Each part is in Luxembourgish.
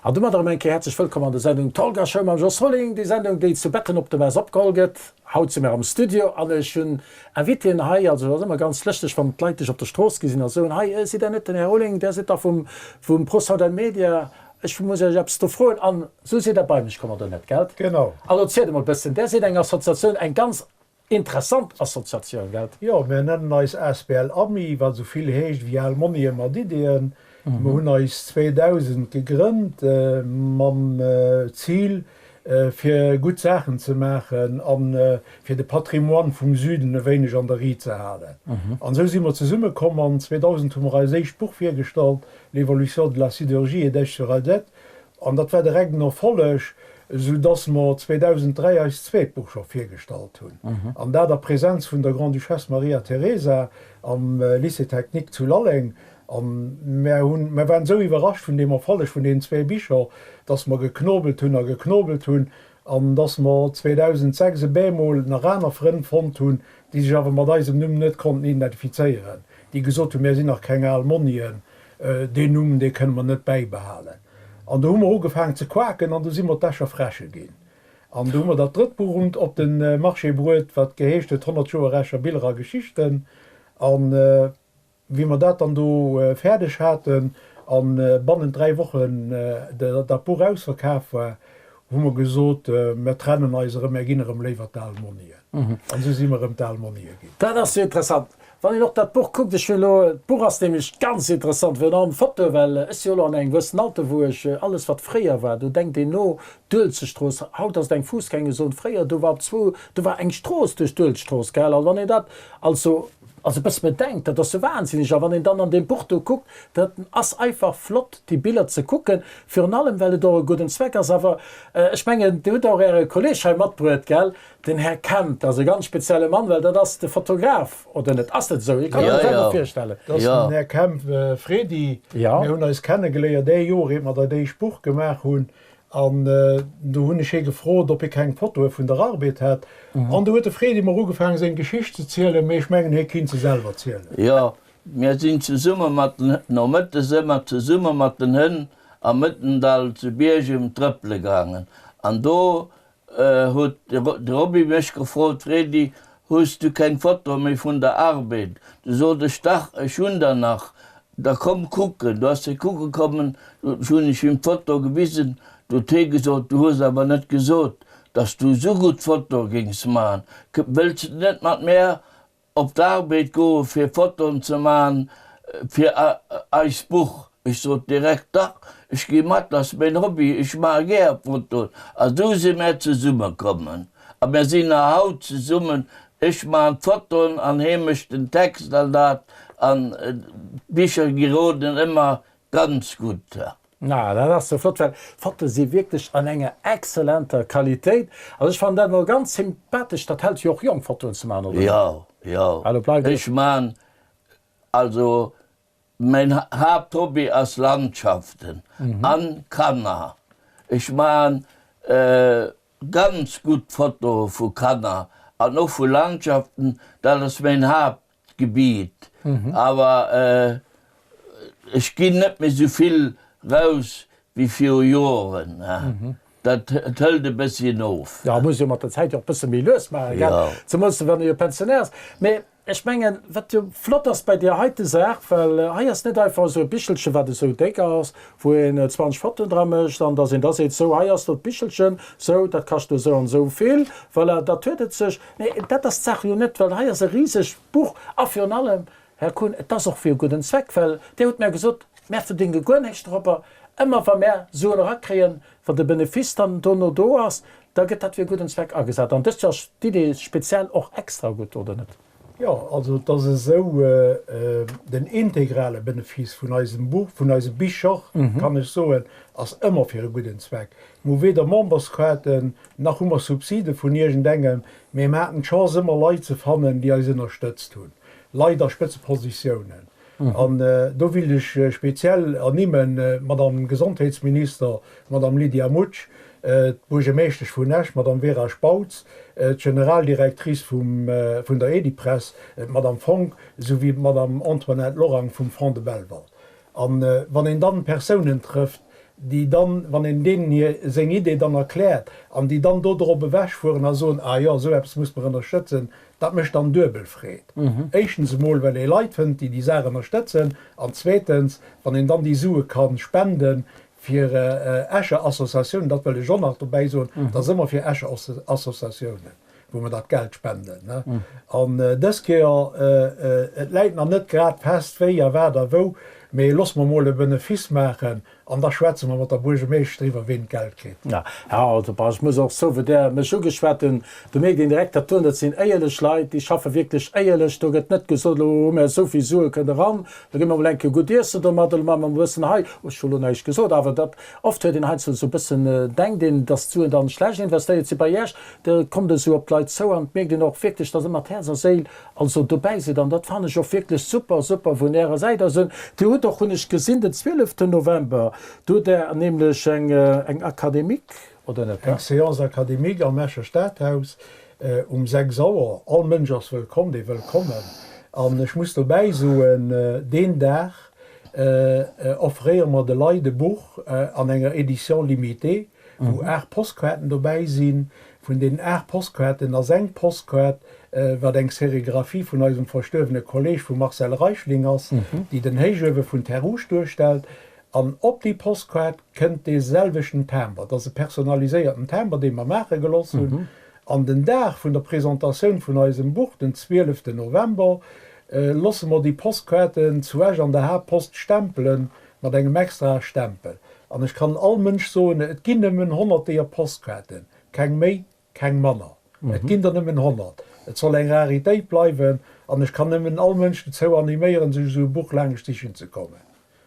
An domat erëm eng Kéier häerzlech wëllkomm an der Sendung Talk a Show mam Jos Rolling, déi Sendung, déi zu Betten op de Mess opgeholl gëtt. Haut si mir am Studio an ech hunn Invitéen hei. Also et ass ëmmer ganz lëschteg, wann d'Leit dech op der Strooss gesinn a soen, Hei, sidd Der net den Här Rolling? Der sidd dach vum, vum ProSound and Media. Ech muss Iech eppes do froen. An esou sidd Der bei mech komm, oder net, gelt? Genau. Also zielt emol e bëssen. Der sidd eng Associatioun, eng ganz Interessant Associatioun, gelt? Jo, mär nennen eis asbl Ami, wat esou vill heescht ewéi al Monnien mat Ideeën. Mer hunn eis 2000 gegrënnt mam Zil, fir gutt Saachen ze maachen a fir de Patrimoine vum Süden e wéineg an der Ri ze halen. An esou si mer zesummekomm an 2000 hu mer eis éischt Buch virgestallt, L'évolution de la sidérurgie et d'Esch-sur-Alzette. An dat war direkt en Erfolleg, esou dass mer 2003 eist zweet Buch scho virgestallt hunn, an dat a Präsenz vun der Grande-Duchesse Maria Teresa am Lycée technique zu Lalleng. A mär hunn, mär waren esou iwwerrascht vun deem Erfolleg vun deenen zwee Bicher, dass mer geknobelt hunn a geknobelt hunn, an dass mer 2006 e bemol nach aner Frënn fonnt hunn, déi sech awer mat eisem Numm net konnten identifizéieren, déi gesot hunn, mär sinn nach keng al Monnien, Deen Numm, dee kënne mer net bäibehalen. An do hu mer ugefaangen ze quaken an du si mer d'Escher Fräsche ginn. An du hu mer dat drëtt Buch un op de Marché bruet, wat geheescht huet 100 Joer Escher Biller a Geschichten. A wéi mer dat dann do fäerdeg haten a bannent 3 Wochen dat Buch ausverkaf war, hu mer gesot, mer trennen eis erëm, mer ginn erëm léiwer d'Almonien. An esou si mer erëm d'Almonie ginn. Dat ass jo interessant. Wann een och dat Buch kuckt, ech hunn elo, d'Buch ass nämlech ganz interessant, virun allem d'Fotoe, well ech si jo elo an engem gewëssen Alter, wou ech alles wat fréier war, do denkt een no, d'Uelzechtstrooss, haut ass et eng Fussgängerzon, fréier do war op zwou, do war eng Strooss duerch d'Uelzechtstrooss, gell, also wann een dat also, also e bësse bedenkt, dat ass jo wahnsinneg. A wann een dann an deem Buch do kuckt, dat ass einfach flott déi Biller ze kucken, virun allem well et och e gudden Zweck ass. Awer ech mengen, Dir hutt och Äre Kolleg hei matbruet, gell, Den Här Kemp ass e ganz spezielle Mann, well dat ass de Fotograf, oder net? Ass dat esou? Ech kann mir dat selwer virstellen. Dat ass den Här Kemp Fredy. Mir hunn eis kennegeléiert ee Joer, iert mer dat éischt Buch gemaach hunn. An do hunn ech hie gefrot, ob hie keng Fotoe vun der Arbed hätt. An do huet de Fredy mer ugefaangen, seng Geschicht ze zielen, mee ech mengen, hie kinnt se selwer zielen. Jo, mir sinn zesumme mat den, nomëttes ëmmer zesumme mat den Hënn am Mëttendall zu Biergem trëppele gaangen. An do huet de Roby mech gefrot, Fredi, hues du keng Foto méi vun der Arbed? Du sot ech, Dach, ech hunn der nach, da komm kucken. Du ass hie kucke kommen, du hunn ech him d'Foto gewisen, du huet hie gesot, Du hues awer net gesot, dass du esou gutt Fotoe géings man, wëlls de net mat mär Op d'Arbed goe fir Fotoen ze man fir eist Buch. Ech sot direkt, Dach, ech gi mat, ass mäin Hobby, ech maache gär Fotoen. A sou si mär zesumme kommen a mär sinn nach haut zesummen. Ech maachen d'Fotoen an hee mécht den Text an dat an d'Bicher geroden ëmmer ganz gutt. Na, dat ass jo flott, well d'Fotoe si wierklech an enger exzellenter Qualitéit. Also ech fannen dat emol ganz sympathesch, dat hält jo och jonk Fotoen ze maachen, oder net? Jo, jo, Hallo, bleift ech maan, also mäin Haapthobby ass Landschaften an Kanner. Ech maan ganz gutt Fotoe vu Kanner an och vu Landschaften, dat ass mäin Haapt Gebiet, awer ech ginn net méi sou vill raus wéi viru Joren, dat hëlt e bësschen of. Jo, muss jo mat der Zäit jo och e bësse méi lues maachen, gell, zemools wann ee jo Pensionär ass. Mee ech mengen, wat jo flott ass bei deer heite Saach, well hei ass net einfach esou e Bichelchen, wat esou déck ass, wou een 20 Fotoen dra mécht an dass een da seet, sou hei ass do d'Bichelchen, sou dat kascht elo esou an esou vill, voilà, dat huet et sech. Nee, dat ass d'Saach jo net, well hei ass e risegt Buch a virun allem, Här Kuhn, et ass och fir e gudden Zweck, well Dir hutt mär gesot, mär verdénge guer näischt dorobber, ëmmer wa mär Suen erakréien, wann de Benefice dann dono do ass, da gëtt dat fir e gudden Zweck agesat. An dëst Joer ass d'Idee speziell och extra gutt, oder net? Jo, also et ass esou, den integrale Benefice vun eisem Buch, vun eise Bicher, kann ech soen, ass ëmmer fir e gudden Zweck. Mir hu weder Memberskaarten, nach hu mer Subside vun iergendengem, mee mer haten d'Chance ëmmer Leit ze fannen, déi eis ënnerstëtzt hunn, Leit a Spëtzepositiounen. An do willt ech speziell ernimmen d'Madame Gesondheetsminister, d'Madame Lydia Mutsch, d'Buergermeeschtesch vun Esch, d'Madame Vera Spautz, d'Generaldirectrice vum vun der Edipress, d'Madame Fonck, esou wéi d'Madame Antoinette Lorang vum Fonds de Belval. A wann een dann Persounen trëfft. déi dann, wann een deenen hir seng Idee dann erkläert, an déi dann do drop ewechfueren a soen, ah jo, esou eppes muss mer ënnerstëtzen, dat mécht dann duebel Freed. Éischtens emol, well ee Leit fënnt, déi déi Saach ënnerstëtzen, an zweetens, wann een dann déi Sue ka spenden fir Escher Associatiounen, dat wëll ech och nach dobäi soen, dat ass ëmmer fir Escher Associatiounen, wou mer dat Geld spenden. An dës Kéier, et läit nach net grad fest, wéi a wat a wou, mee loosse mer emol e Benefice maachen An da schwätze mer mat der Buergemeeschtesch driwwer, ween d'Geld kritt. Ja, also bon, ech muss och soen, wou Der mech ugeschwat hunn, do mierkt een direkt, dat doen, dat sinn éierlech Leit, déi schaffe wierklech éierlech. Do gëtt net gesot, elo hu mir esou vill Sue kënnt eran, da gi mer emol eng Kéier gutt iessen domat, elo maache mer emol e bëssen hei. Ech hu elo näischt gesot, awer dat, oft huet een heiansdo esou e bëssen, denkt een, dass d'Suen dann schlecht investéiert sinn. Bei Iech, do kommt esou op d'Leit zou an et mierkt een och wierklech, dass ëmmer d'Häerz a Séil Also dobäi sidd, an dat fannen ech och wierklech super, super vun Ärer Säit aus. Un Dir hutt och, hunn ech gesinn, den 12 November, do hutt Der nämlech eng, eng Académique, oder net? Eng Séance académique am Escher Stadhaus um 6 Auer. All Mënsch ass wëllkomm, dee wëll kommen. An ech muss dobäi soen, deen Dag offréiere mer de Leit e Buch an enger Édition limitée, wou 8 Postkaarten dobäi sinn. Vun deenen 8 Postkaarten ass eng Postkaart, wat eng Serigraphie vun eisem verstuerwene Kolleg vum Marcel Reichling ass, déi den Héichuewe vun Terres Rouges duerstellt. An op déi Postkaart kënnt dee selwechten Timber. Dat ass e personaliséierten Timber, dee mer maache geloss hunn. An den Dag vun der Presentatioun vun eisem Buch, den 12 November, losse mer déi Postkaarten zu Esch an der Haaptpost stempelen mat engem extrae Stempel. An ech kann all Mënsch soen, et ginn nëmmen 100 deeër Postkaarten, keng méi, keng manner. Et ginn der nëmmen 100. Et soll eng Raritéit bleiwen an ech kann nëmmen all Mënsch dozou animéieren, sech esou e Buch laangscht sichen ze kommen.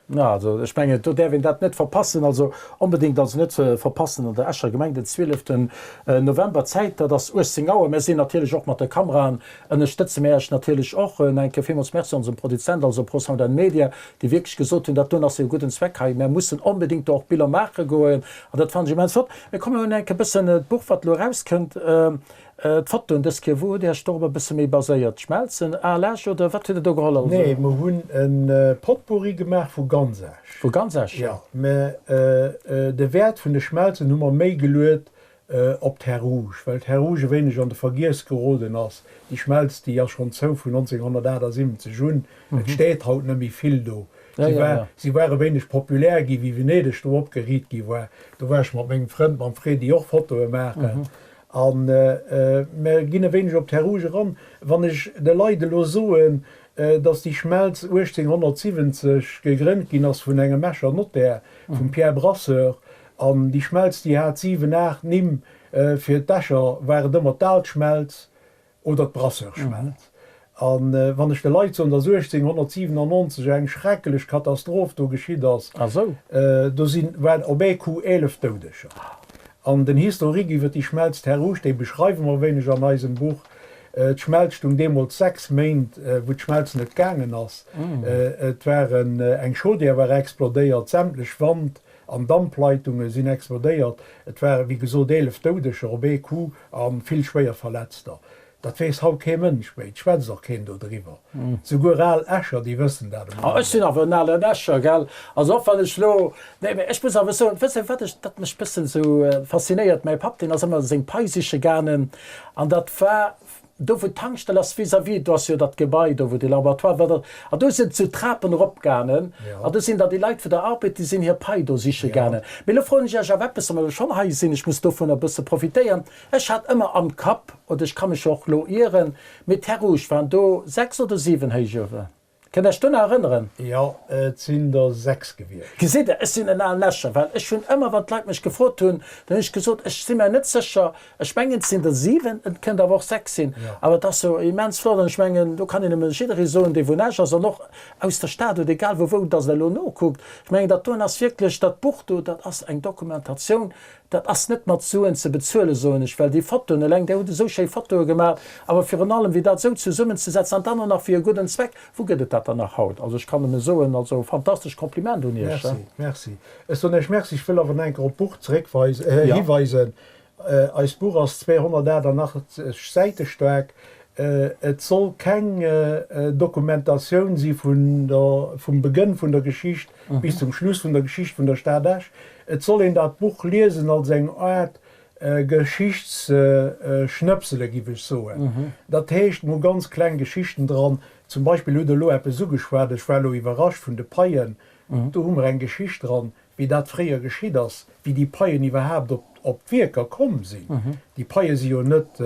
Jo, also ech mengen, do däerf een dat net verpassen, also onbedéngt also net verpassen an der Escher Gemeng den 12 November. D'Zäit, dat ass 18 Auer. Mir sinn natierlech och mat de Kameraen ënnerstëtze mir Iech natierlech och. Nach eng Kéier villmools Merci onsem Produzent, also ProSound and Media, déi wierklech gesot hunn, dat doen ass jo e gudden Zweck hei, mär mussen onbedéngt do och Biller maache goen. An dat fannen ech immens flott. Mir kommen elo nach eng Kéier e bëssen d'Buch, wat elo erauskënnt, d'Fotoen dës Kéier, wou hutt Dir Iech dorop e bësse méi baséiert? D'Schmelzen, al Esch oder wat hutt Der do geholl? Also. Nee, mer hunn e Potpourri gemaach vu ganz Esch. Vu ganz Esch, jo. Jo, mä de Wäert vun de Schmelzen hu mer méi geluet op d'Terres Rouges, well d'Terres Rouges e wéineg an de Vergiess geroden ass. Déi Schmelz, déi ass schonn zou vun 1978 un. Et steet haut net méi vill do. Si war, si war e wéineg populär gi wéi Venedeg do opgeriit gi war. Do war ech mat mengem Frënd, mam Fredy, och Fotoe maachen. A mer ginn e wéineg op d'Terres Rouges eran. Wann ech de Leit elo soen, datt déi Schmelz 1870 gegrënnt ginn ass vun engem Escher Notaire, vum Pierre Brasseur, An déi Schmelz, déi hat 7, 8 Nimm. Fir d'Escher war et ëmmer d'Alschmelz oder d'Brasseurschmelz. A wann ech de Leit soen, datt 1897 eng schreckelech Katastroph do geschitt ass, do sinn, waren op ee Coup 11 Doudeger. An den Historique iwwer déi Schmelz Terres Rouges, dee beschreiwe mer e wéineg an eisem Buch. D'Schmelz stung deemools 6 Méint, wou d'Schmelz net gaangen ass. Et waren, eng Chaudière war explodéiert, sämtlech Wand An Dampleitunge sinn explodéiert. Et ware wéi gesot 11 Doudeger op ee Coup a vill schwéier Verletzter. Dat weess haut kee Mënsch méi, et schwätzt och keen dodriwwer. Souguer al Escher, déi wëssen dat emol net. Ech sinn awer en alen Escher, gell? Also och wann ech elo, nee, mä ech muss awer soen, wësst Dir wat ech, dat mech bëssen esou faszinéiert, mäi Papp, deen ass ëmmer seng Pai siche gaangen an dat war, Do wou d'Tankstell ass, vis-à-vis, do ass jo dat Gebai do wou dee Laboratoire war, dat, an do sinn et sou Trapen eropgaangen an do sinn da déi Leit vun der Arbed, déi sinn hir Pai do siche gaangen. Mee elo froen ech Iech awer eppes, wa mer elo schonn hei sinn, ech muss dovunner e bësse profitéieren, Ech hat ëmmer am Kapp, oder ech ka mech jo och elo ieren, mee d'Terres Rouges waren do 6 oder 7 Héichuewen. Kënnt Iech do nach erënneren? Jo, et sinn der 6 gewiescht. Gesitt Der, ech sinn en alen Escher, well ech hunn ëmmer, wann d'Leit mech gefrot hunn, dann hunn ech gesot, ech si mer net sécher, ech mengen, et sinn der 7, et kënnt awer och 6 sinn. Awer et ass jo immens flott an ech mengen, do kann een nëmme jidderee soen, dee vun Esch ass an och aus der Stad oder egal vu wou dass Der elo nokuckt, ech mengen, dat doen ass wierklech, dat Buch do, dat ass eng Dokumentatioun, Dat ass net mat Suen ze bezuelen, soen ech, well déi Fotoen eleng, Där hutt esou schéi Fotoe gemaach, awer virun allem wéi dat esou zesummenzesetzen an dann och nach fir e gudden Zweck, wou gëtt et dat dann nach haut? Also ech kann nëmme soen, also fantastesch Kompliment un Iech. Merci, merci. Ech soen Iech Merci. Ech wëll awer nach eng Kéier op d'Buch zeréckweisen, hiweisen. Eist Buch ass 288 Säite staark. Et soll keng Dokumentatioun si vun der, vum Begënn vun der Geschicht bis zum Schluss vun der Geschicht vun der Stad Esch. Et soll een dat Buch liesen als eng Aart Geschichtsschnëpsele, giff ech soen. Dat heescht, mer hu ganz kleng Geschichten dran. Zum Beispill hutt Der elo eppes ugeschwat, ech war elo iwwerrascht vun de Paien, do hu mer eng Geschicht dran, wéi dat fréier geschitt ass, wéi déi Paien iwwerhaapt op d'Wierker komm sinn. Déi Paie si jo net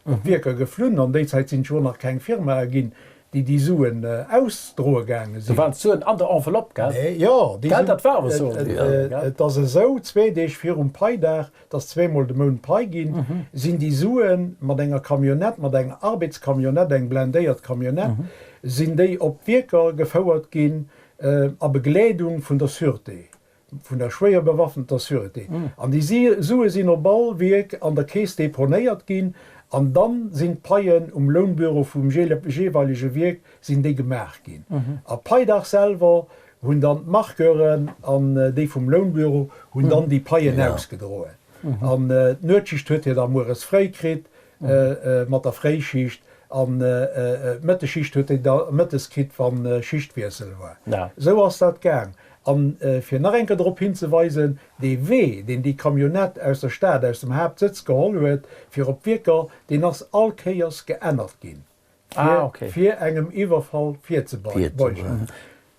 op d'Wierker geflunn. An déi Zäit sinn et jo och nach keng Firmae ginn, déi déi Suen ausdroe gaange sinn. Do waren d'Suen an der Enveloppe, gell? Jo, déi Gell, sinn, dat war awer esou, gell? Et ass esou, zwee Deeg virum Paidag, et ass zweemol de Mount Pai ginn, sinn déi Sue mat enger Camionnette, mat enger Arbeitscamionnette, eng blindéiert Camionnette, sinn déi op d'Wierker gefouert ginn a Begleedung vun der Sûreté. vun der schwéier bewaffneter Sûreté, an déi Sue sinn op all Wierk an der Keess deponéiert ginn, an dann sinn d'Paien um Lounbüro vum jeeweilege Wierk sinn déi gemaach ginn. A Paidag selwer hunn dann d'Marqueuren an déi vum Lounbüro hunn dann déi Paien ausgedroen. An d'Nuetschicht huet hir da mueres fréi kritt mat der Fréischicht, an d'Mëttesschicht huet déi da mëttes kritt, wa Schichtwiessel war. Esou ass dat gaang. An fir nach eng Kéier drop hinzeweisen, dee Wee, deen déi Camionnette aus der Stad, aus dem Haaptsëtz geholl huet, fir op d'Wierker, deen ass all Kéiers geännert ginn, fir fir engem Iwwerfall virzebeugen.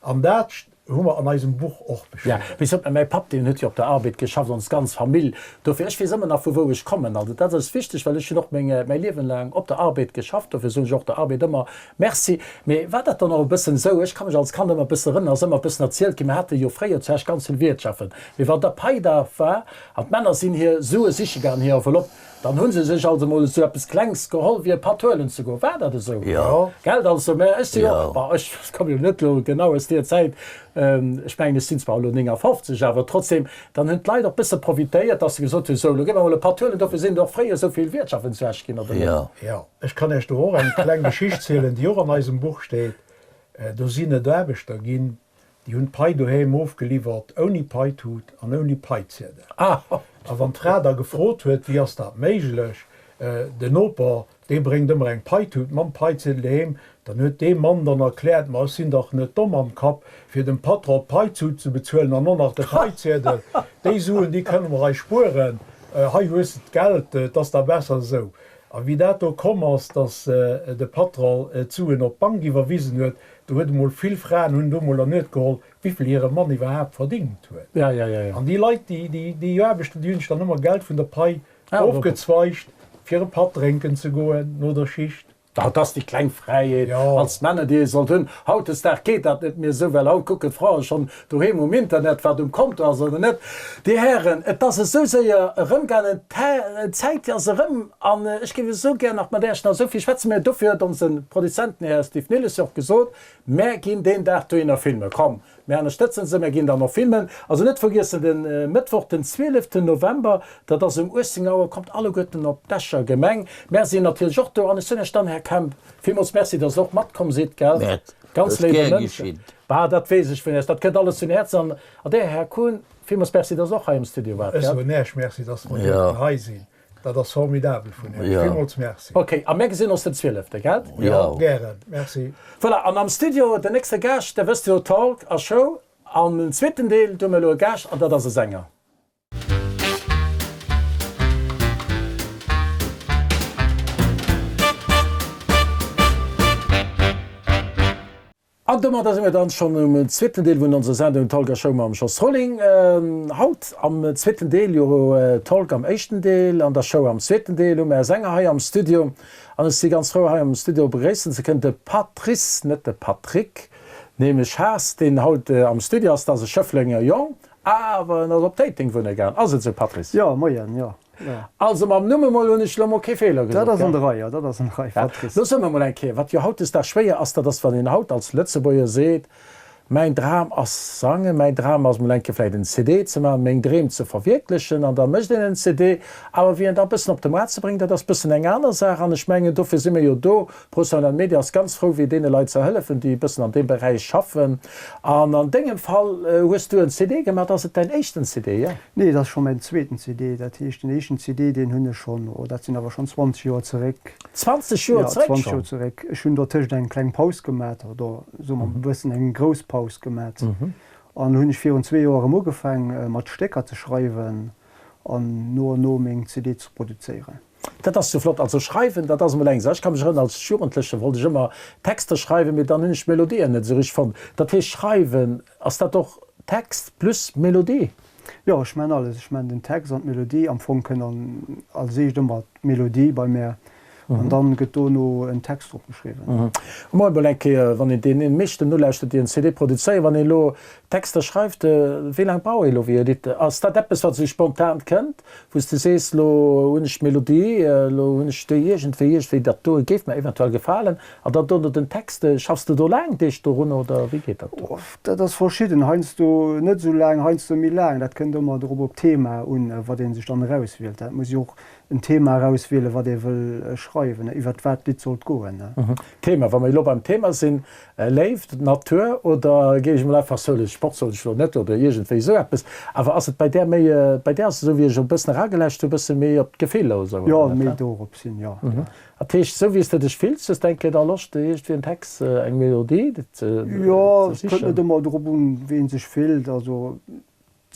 An dat hu mer an eisem Buch och beschriwwen. Jo, wéi sot mer, mäi Papp, deen huet jo op der Arbed geschafft, ons ganz Famill. Dofir, ech weess ëmmer nach, vu wou ech kommen. Also dat ass wichteg, well ech hunn och meng, mäi Liewen laang op der Arbed geschafft. Dofir soen ech och der Arbed ëmmer Merci. Mee war dat dann och e bëssen esou, ech ka mech als Kand ëmmer e bëssen erënneren, ass ëmmer e bëssen erzielt ginn, mir hate jo fréier zu Esch ganz vill Wiertschaffen, mee wann da Paidag war an d'Männer sinn hir Sue siche gaangen, hir Enveloppe, dann hu se sech also emol esou eppes Klengs geholl wéi e Patt huelen ze goen. War dat esou? Jo. Gell? Also, mä ech si jo, bon, ech komme jo net elo genau aus deer Zäit, ech mengen, ech sinn zwar elo 59, awer trotzdem, dann hunn d'Leit och bësse profitéiert, dass se gesot hunn, sou, elo gi mer emol e Patt huelen, dofir sinn et och fréier esou vill Wiertschaffen zu Esch ginn, oder net? Jo. Jo. Ech kann Iech do och eng kleng Geschicht zielen, déi och an eisem Buch steet. Do sinn et Aarbechter ginn, déi hunn d'Pai doheem ofgeliwwert ouni Paitut an ouni Paiziedel. A wann d'Fra da gefrot huet, wéi ass dat méiglech, den Noper, dee bréngt ëmmer eng Paitut mam Paiziedel doheem, dann huet dee Mann dann erkläert, ma ech sinn dach net domm am Kapp, fir dem Patron d'Paitut ze bezuelen an och nach de Paiziedel. Déi Suen, déi kënne mer eis spueren. Hei hues de d'Geld, 't ass da besser esou. A wéi dat do komm ass, datt de Patron d'Suen op d'Bank iwwerwisen huet, do huet emol vill Fraen hunn do emol ernuet geholl, wéivill hire Mann iwwerhaapt verdingt huet. An déi Leit, déi Aarbechter, déi hunn sech dann ëmmer Geld vun der Pai ofgezweigt, fir e Patt drénken ze goen no der Schicht. Dat ass déi kleng Fräiheet als Männer, déi ee sollt hunn. Hautdesdaags geet dat net méi esou, well haut kucken d'Frae schonn doheem um Internet, wat um Konto ass oder net. Dir Hären, et ass esou séier erëmgaangen, d'Zäit ass erëm an ech géif esou gär nach mat Äech nach esou vill schwätzen, mä dofir huet onse Produzent, den Här Steve Nilles, jo och gesot, Mär ginn deen Dag dohinner filmen. Komm, Mär ënnerstëtzen se, mär ginn dann och filmen. Also net vergiessen, den Mëttwoch den 12 November, dat ass um 18 Auer, kommt alleguerten op d'Escher Gemeng. Mär sinn natierlech och do an ech soen Iech dann, Här Kemp, villmools Merci, dass Der och matkomm sidd, gell? Ganz léiwe Mënsch. Bah, dat weess ech vun Iech, dat kënnt alles vun Häerzen. An der, Här Kuhn, villmools Merci, dass Der och hei am Studio waart, gell? Ech soen Iech Merci, dass mer duerften hei sinn. Dat ass formidabel vun Iech. Villmools Merci. Ok, a mär gesinn ons den 12, gell? Jo, gären. Merci. Voilà, an am Studio den nächste Gaascht, der wësst jo, Talk a Show. An den zweeten Deel, do hu mir elo e Gaascht an dat ass e Sänger. An domadder si mir dann schonn um zweeten Deel vun onser Sendung Talk a Show mam Jos Rolling. Haut am zweeten Deel, jo Talk am éischten Deel an der Show am zweeten Deel, hu mir e Sänger hei am Studio. An ech si ganz frou hei am Studio begréissen ze kënnen de Patrice, net de Patrick, nämlech Haas, deen haut am Studio ass. Dat ass e Schëfflenger Jong, awer en ass op Téiteng wunne gaang. Ass et esou, Patrice? Jo, moien, jo. Also mam Numm emol hunn ech lo mol kee Feeler gesot, gell? Dat ass an der Rei, jo, dat ass an der Rei, Patrice. Lo soe mer mol eng Kéier, wat jo hautdesdaags schwéier ass, dat ass, wann een haut als Lëtzebuerger seet, Mäin Dram ass sangen, mäin Dram ass mol eng Kéier vläicht en CD ze maachen, meng Dreem ze verwierklechen, an da mécht een en CD. Awer wéi en da e bëssen op de Moart ze bréngen, dat ass bëssen eng aner Saach. An ech mengen, dofir si mir jo do. ProSound and Media ass ganz frou, fir deene Leit ze hëllefen, déi e bëssen an deem Beräich schaffen. An an dengem Fall hues du en CD gemaach. Ass et däin éischten CD, jo? Nee, et ass scho mäin zweeten CD. Dat heescht, den éischten CD, deen hunn ech schonn, oh, dat sinn awer schonn 20 Joer zeréck. 20 Joer zeréck schonn? Jo, 20 Joer zeréck. Ech hunn dertëscht eng kleng Paus gemat, oder soe mer e bëssen eng grouss Paus gemat. An hunn ech virun zwee Joer erëm ugefaang mat Stécker ze schreiwen an no an no meng CD ze produzéieren. Dat ass sou flott. Also schreiwen, dat ass emol eng Saach. Ech ka mech erënneren, als Jugendleche wollt ech ëmmer Texter schreiwen, mee dann hunn ech d'Melodien net esou richteg fonnt. Dat heescht schreiwen, ass dat och Text plus Melodie? Jo, ech man alles. Ech man den Text an d'Melodie. Am Fong kënnt an als éischt ëmmer d'Melodie bei mär an dann gëtt dono en Text drop geschriwwen. Emol emol eng Kéier, wann een deenen meeschten nolauschtert, déi en CD produzéieren, wann een elo Texter schreift, wéi laang brauch ee elo fir e Lidd? Ass dat eppes, wat esou spontan kënnt, wou s de sees, elo hunn ech d'Melodie, elo hunn ech déi iergendwéi, iergendwéi dat do géif mer eventuell gefalen, an dann dono den Text, schaffs de do laang Deeg dorun oder wéi geet dat do? Dat ass verschidden, heiansdo net esou laang, heiansdo méi laang. Dat kënnt ëmmer drop op d'Thema un, wat ee sech dann erauswielt. Dat muss jo och en Thema erauswielen, wat ee wëll schreiwen, iwwert wat d'Lidd sollt goen. Thema, wa mer elo beim Thema sinn, Léift, Natur oder géif ech emol einfach soen, Sport soen ech elo net oder iergendwéi esou eppes, awer ass et bei där méi, bei där ass et esou wéi ech e bëssen eragelauscht hu, e bësse méi op d'Gefill oder esou? Jo, méi dorops hin, jo. Dat heescht, esou wéi s de dech fills, hues de eng Kéier da Loscht, iergendwéi en Text, eng Melodie ze sichen? Jo, et kënnt net ëmmer drop un, wéi ee sech fillt, also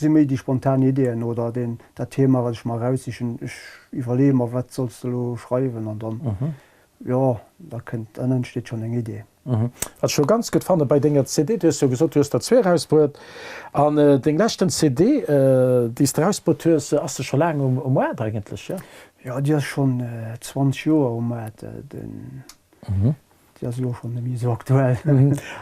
Et si méi déi spontan Ideeën oder deen, dat Thema, wat ech mer eraussichen. Ech iwwerleeë mer, wat solls de elo schreiwen an dann, jo, da kënnt, dann entsteet schonn eng Idee. Wat ech elo ganz gutt fanne bei denger CD, du hues jo gesot, du hues der zwee erausbruet, an deng leschten CD, déi s de erausbruet hues, ass se scho laang um Moart eigentlech, jo? Jo, déi ass schonn 20 Joer um Moart. Den. Déi ass elo schonn net méi esou aktuell.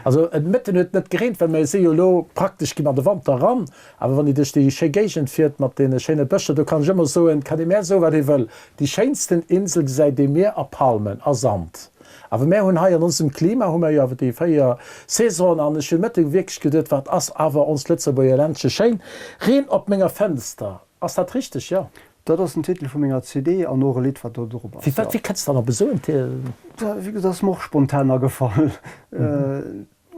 Also en Mëtten huet net gereent, well mir si jo elo praktesch gi mer de Wanter eran. Awer wann ee duerch déi schéi Géigend fiert mat deene schéine Bëscher, do kann ech ëmmer soen, kann ee mär soen, wat ee wëll, déi schéinsten Insel gesäit ee Mier a Palmen a Sand. Awer mär hunn hei an onsem Klima hu mer jo awer déi 4 Saisonen an ech hunn Mëtte wierklech geduet, wat ass awer onst Lëtzebuerger Ländche schéin. Reen op menger Fënster, ass dat richteg? Jo. Dat ass den Titel vu menger CD an och e Lidd, wat do drop ass, jo. Wéi kënns dann op esou en Titel? Wéi gesot, ass mer och spontan agefall.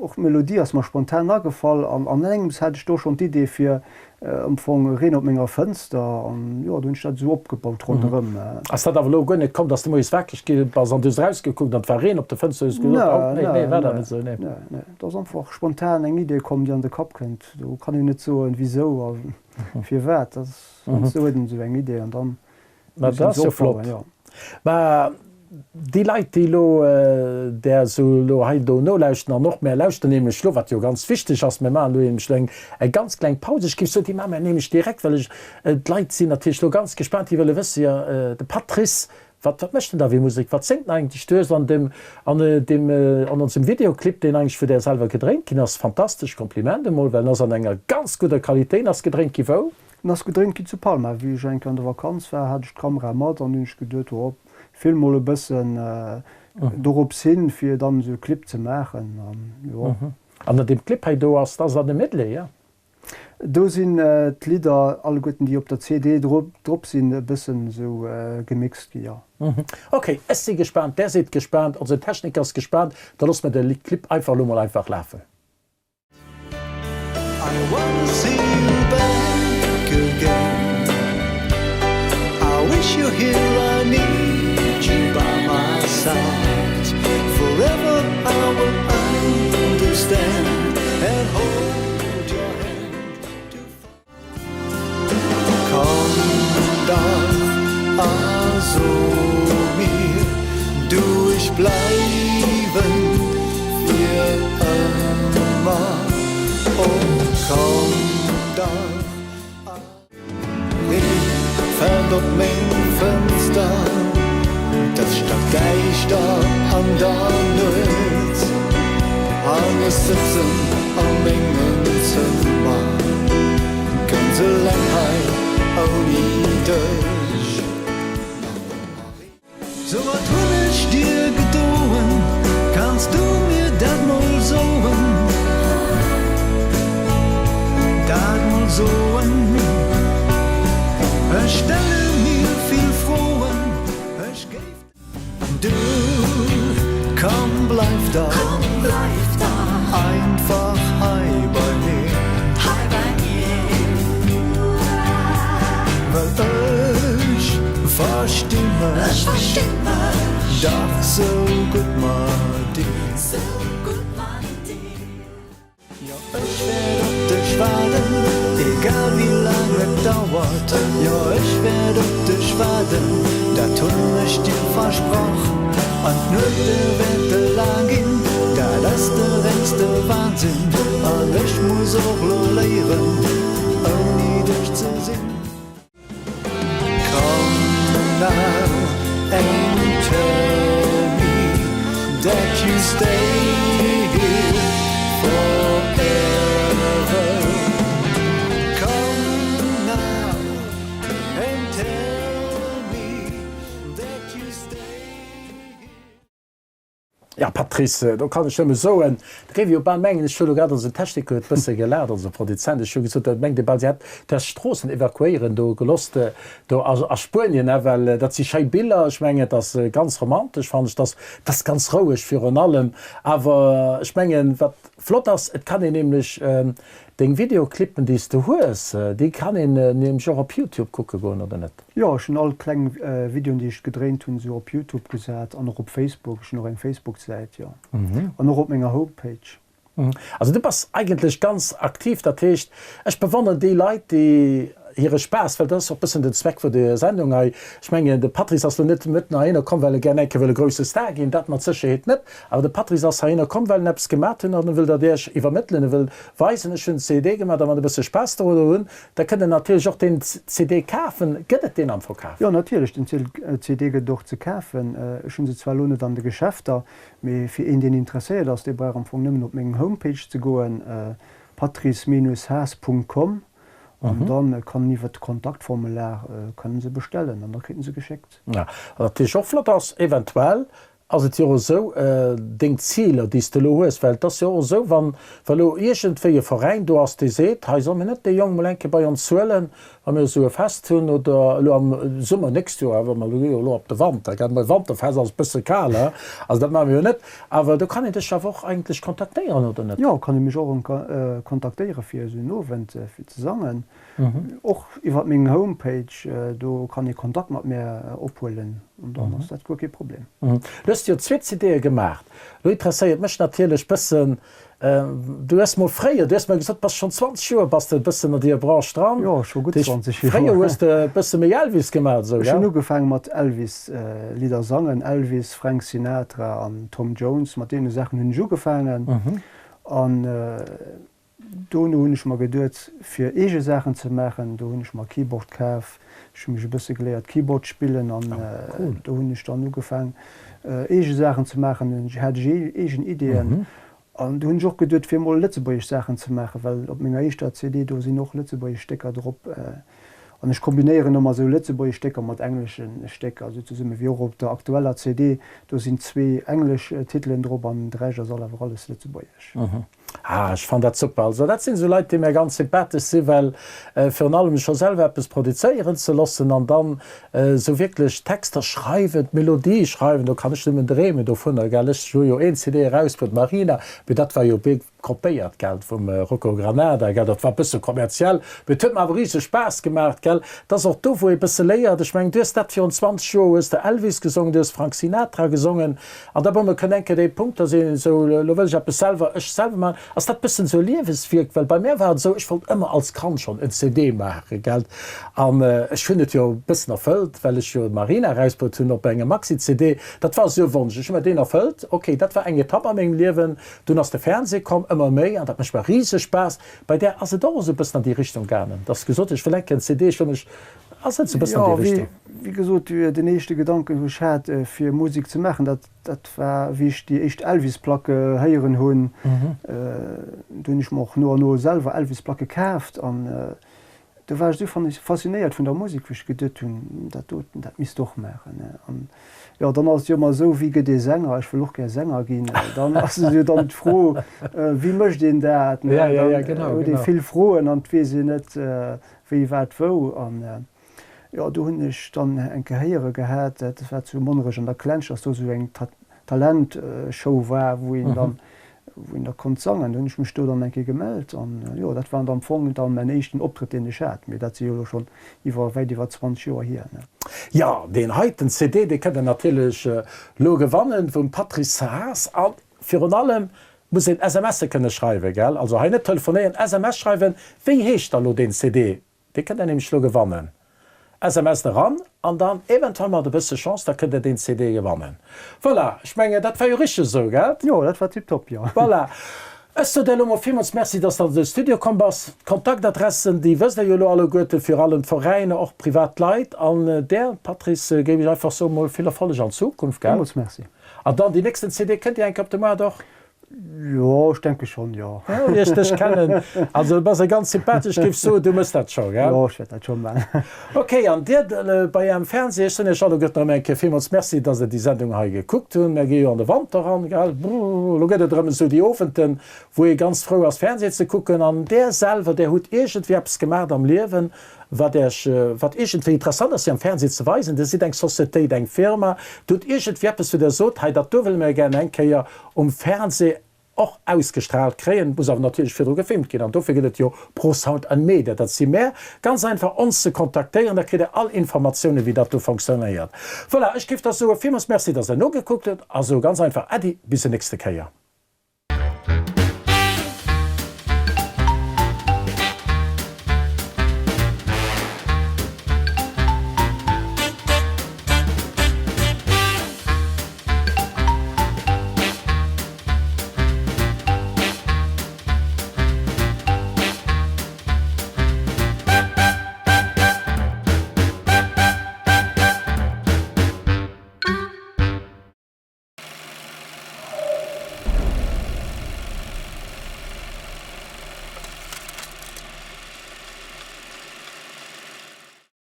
Och d'Melodie ass mer spontan agefall an an engems hat ech do schonn d'Idee fir am Fong Reen op menger Fënster an jo, do hunn ech dat esou opgebaut ronderëm. Ass dat awer elo guer net komm, dass de moies wakereg gi bass an du hues erausgekuckt an et war Reen op der Fënster, hues gesot, haut nee, nee, war dat net esou, nee? Nee, nee, et ass einfach spontan eng Idee komm, déi an de Kapp kënnt. Do kann een net soen, wisou a firwat. Dat ass. Heiansdo huet een esou eng Idee an dann muss een se opbauen, jo. Mä déi Leit, déi elo där esou elo hei do nolauschten an och mär lauschten nämlech elo, wat jo ganz wichteg ass, mir maachen elo nämlech elo eng eng ganz kleng Paus, ech géif soen, déi maache mär nämlech direkt, well ech, d'Leit sinn natierlech elo ganz gespaant, déi wëlle wësse, jo, de Patrice, wat wat mécht en da fir Musek, wat séngt en eigentlech? Du hues an deem an deem an onsem Videoclip, deen eigentlech vu där selwer gedréint ginn ass, fantastesch, Kompliment emol, well en ass an enger ganz gudder Qualitéit, en ass gedréint gi wou? En ass gedréint ginn zu Palma. Wéi ech eng Kéier an der Vakanz war, hat ech d'Kamera mat an hunn ech geduet, oh, film mol e bëssen dorops hin, fir dann esou e Clip ze maachen. An jo. An an deem Clip hei do ass, dat ass an e Medley, jo? Do sinn d'Lidder alleguerten, déi op der CD drop sinn, e bëssen esou gemixt gi, jo. Ok, ech si gespaant, där sidd gespaant, onsen Techniker ass gespaant, da loosse mer de Clip einfach elo mol einfach lafen. Komm dach a so mir du ech bleiwen fir ëmmer oh komm dach a Reen fält op meng Fënster 't ass stackdäischter an der Nuet an ech sëtzen a mengem Zëmmer. Ganz eleng hei ouni dech. Sou wat hunn ech dir gedoen, kanns du mir dat mol soen, dat mol soen. Ech stelle mir vill Froen, ech géif. Du, komm bleif dach einfach hei bei mir, well ech versti mech dach sou gutt mat dir. Jo ech wäert op dech. dauert, jo ech wäert op dech waarden, dat hunn ech dir versprach. An d'Nuete wäerte laang ginn, dat ass de rengste Wahnsinn, an ech muss och lo léieren, ouni dech ze sinn. Come now and tell me that you stay here forever Come now and tell me that you stay here. Ja Patrice, do kann ech nëmme soen, da géif ee jo bal mengen, ech hu lo grad onsen Techniker huet bësse gelaacht, onse Produzent, ech hu gesot, da mengt ee bal, si hätt d'Häss Stroossen evakuéieren do gelooss do a Spuenien, well dat si schéi Biller, ech mengen et ass ganz romantesch, fannen ech, et ass, et ass ganz roueg virun allem, awer ech mengen wat flott ass, et kann een nämlech deng Videoclippen déi s de hues, déi kann een nämlech och op Youtube kucke goen, oder net? Jo, ech hunn all kleng Videoen déi ech gedréint hunn esou op Youtube gesat an och op Facebook. Ech hunn och eng Facebook Säit, jo. An och op menger Homepage. Also du bass eigentlech ganz aktiv, dat heescht ech bewonneren déi Leit déi hire Spaass, well dat ass och bëssen den Zweck vun der Sendung hei, ech mengen de Patrice ass lo net mëtten heihinner komm well e gär eng Kéier wëll e grousse Star ginn, dat mat Sécherheet net, awer de Patrice ass heihinner komm well en eppes gemat hunn an e wëll dat iech iwwermëttelen, e wëll weisen ech hunn CD gemat a wann e bësse Spaass dorunner hunn, Da kënnt der natierlech och den CD kafen. Gëtt et deen am Verkaf? Jo, natierlech, den CD gëtt et och ze kafen. Ech hu se zwar elo net an de Geschäfter, mee fir een, deen interesséiert ass, dee brauch am Fong nëmmen op meng Homepage ze goen, patrice-haas.com, an da kann en iwwert de Kontaktformular kann en se bestellen an da kritt en se geschéckt. Wat natierlech och flott ass, eventuell Ass et jo och esou, deng Ziler, déi s de elo hues, well et ass jo och esou, wann wa lo iergendwéi e Veräin do ass, dee seet, hei soll mir net dee Jong mol eng Kéier bei ons huelen, wa mir esou e Fest hunn oder elo am Summer nächst Joer, wa mer elo jo elo op de Wanter, gell, mä Wanterfest ass e bësse kal, he, also dat maache mir jo net, awer do kann een dech awer och eigentlech kontaktéieren, oder net? Jo, kann ee mech och kontaktéiere fir esou en Owend fir ze sangen. Och iwwert meng Homepage, do kann ee Kontakt mat mär ophuelen an dann ass dat guer kee Problem. Du hues jo zwee CDe gemaacht. Lo interesséiert mech natierlech bëssen, du hues mol fréier, du hues mer gesot, bass schonn 20 Joer bass de e bëssen an deer Branche dran. Jo, scho gutt 20 Joer. Fréier hues de e bësse méi Elvis gemaach, esou, gell? Ech hunn ugefaange mat Elvis-Lidder sangen, Elvis, Frank Sinatra an Tom Jones, mat deene Saachen hunn ech ugefaangen an Dono hunn ech mer geduet fir eege Saachen ze maachen. Do hunn ech mer e Keyboard kaf. Ech hu mech e bësse geléiert Keyboard spillen an do hunn ech dann ugefaang eege Saachen ze maachen. Dunn hat ech eegen Ideeën an do hunn ech och geduet fir emol lëtzebuergesch Saachen ze maachen, well op menger éischter CD do sinn och lëtzebuergesch Stécker drop an ech kombinéieren ëmmer esou lëtzebuergesch Stécker mat englesche Stécker esou zesummen, wéi och op der aktueller CD, do sinn zwee englesch Titelen drop an de Rescht ass all awer alles lëtzebuergesch. Ah, ech fann dat super. Also dat sinn esou Leit, déi mär ganz sympathesch sinn, well virun allem scho selwer eppes produzéieren ze loossen an dann esou wierklech Texter schreiwen, d'Melodie schreiwen, do kann ech nëmmen dreemen dovunner, gell. Ech hu jo een CD erausbruet, Marina, mee dat war jo kopéiert, gell, vum Rocco Granada, gell. Dat war e bësse kommerziell, mee et huet mer awer riseg Spaass gemaach, gell. Et ass och do, wou ee bësse léiert. Ech mengen, du hues dat virun 20 Joer hues de Elvis gesongen, du hues Frank Sinatra gesongen, An da bon, kënnt eng Kéier dee Punkt, dass een esou, elo wëll ech eppes selwer, ech selwer maachen. Ass dat bëssen esou e Lieweswierk? Well bei mär war et esou, ech wollt ëmmer als Kand schonn en CD maachen, gell. An ech hunn et jo e bëssen erfëllt, well ech jo d'Marina erausbruet hunn op engem Maxi-CD. Dat war esou e Wonsch, ech hu mer deen erfëllt. Ok, dat war eng Etapp a mengem Liewen. Dunn ass de Fernseh komm, ëmmer méi, an dat mécht mer riseg Spaass. Bei där ass et och esou e bëssen an déi Richtung gaangen, dass de gesot hues, ech wëll eng Kéier en CD, ech wëll mech Ass et sou bëssen an déi Richtung? Jo, wéi gesot, den éischte Gedanken, wou ech hat, fir Musek ze maachen, dat, dat war, wéi ech déi éischt Elvis-Placke héieren hunn. Do hunn ech mer och no an no selwer Elvis-Placke kaaft an do war ech esou faszinéiert vun der Musek, wou ech geduet hunn, dat doten, dat misst de och maachen. An jo, dann ass et jo ëmmer esou, wéi gëtt ee Sänger? Ech wëll och gär Sänger ginn. Dann ass et jo dann d'Fro, wéi mécht een dat? Dann huet ee vill Froen an et weess een net, Wéi, wat, wou. An jo, do hunn ech dann eng Kéier héiere gehat, dat war zu Monnerech an der Klensch, dass do esou eng Talentshow war, wou een dann, wou een da konnt sangen. Do hunn ech mech do dann eng Kéier gemellt an jo, dat war dann am Fong dann mäin éischten Optrëtt, deen ech hat. Mee dat si jo elo schonn iwwer, wäit iwwer 20 Joer hier, ne. Jo, deen heiten CD, dee kënnt der natierlech elo gewannen vum Patrice Haas. An virun allem muss een SMSe kënne schreiwen, gell? Also hei net telefonéieren, SMS schreiwen. Wéi heescht da lo deen CD? Dee kënnt der nämlech elo gewannen. SMS't eran an dann eventuell mat e bësse Chance, da kënnt der deen CD gewannen. Voilà, ech mengen dat war jo richteg esou, gell? Jo, dat war tiptop, jo. Voilà. Ech soe der elo mol villmools Merci, dass de an de Studio komm bass. D'Kontaktadressen, déi wësst der jo elo alleguerten, fir allem d'Veräiner, och privat Leit. An där, Patrice, géif ech einfach soe mol vill Erfolleg an Zukunft, gell? Villmools Merci. An dann déi nächsten CD kënnt déi eng Kéier op de Moart och? Jo, ech denke schonn, jo. Jo, wéi ech dech kennen, also du bass e ganz sympathesch, géif soen, du mëss dat scho, gell? Jo, ech wäert dat scho maachen. Ok, an dir bei Ärem Fernseh, ech soen iech alleguerten erëm eng Kéier villmools Merci, dass der déi Sendung hei gekuckt hunn. Mär gi jo an de Wanter eran, gell? Brrr, elo gëtt et erëm esou déi Owenten, wou ee ganz frou ass, Fernseh ze kucken. An där selwer, där hutt iergendwéi eppes gemaacht am Liewen, wat Iech, wat iergendwéi interessant ass, fir am Fernseh ze weisen. Dir sidd eng Societéit, eng Firma, Dir hutt iergendwéi eppes, wou Der sot, hei dat do wëlle mir gären eng Kéier um Fernseh och ausgestrahlt kréien. Et muss awer natierlech virdru gefilmt ginn an dofir gëtt et jo Pro Sound and Media. Dat si mär. Ganz einfach ons ze kontaktéieren, da kritt Der all Informatiounen, wéi dat do fonctionnéiert. Voilà, ech géif da soe villmools Merci, dass Der nogekuckt hutt a soe ganz einfach Äddi, bis en nächste Kéier.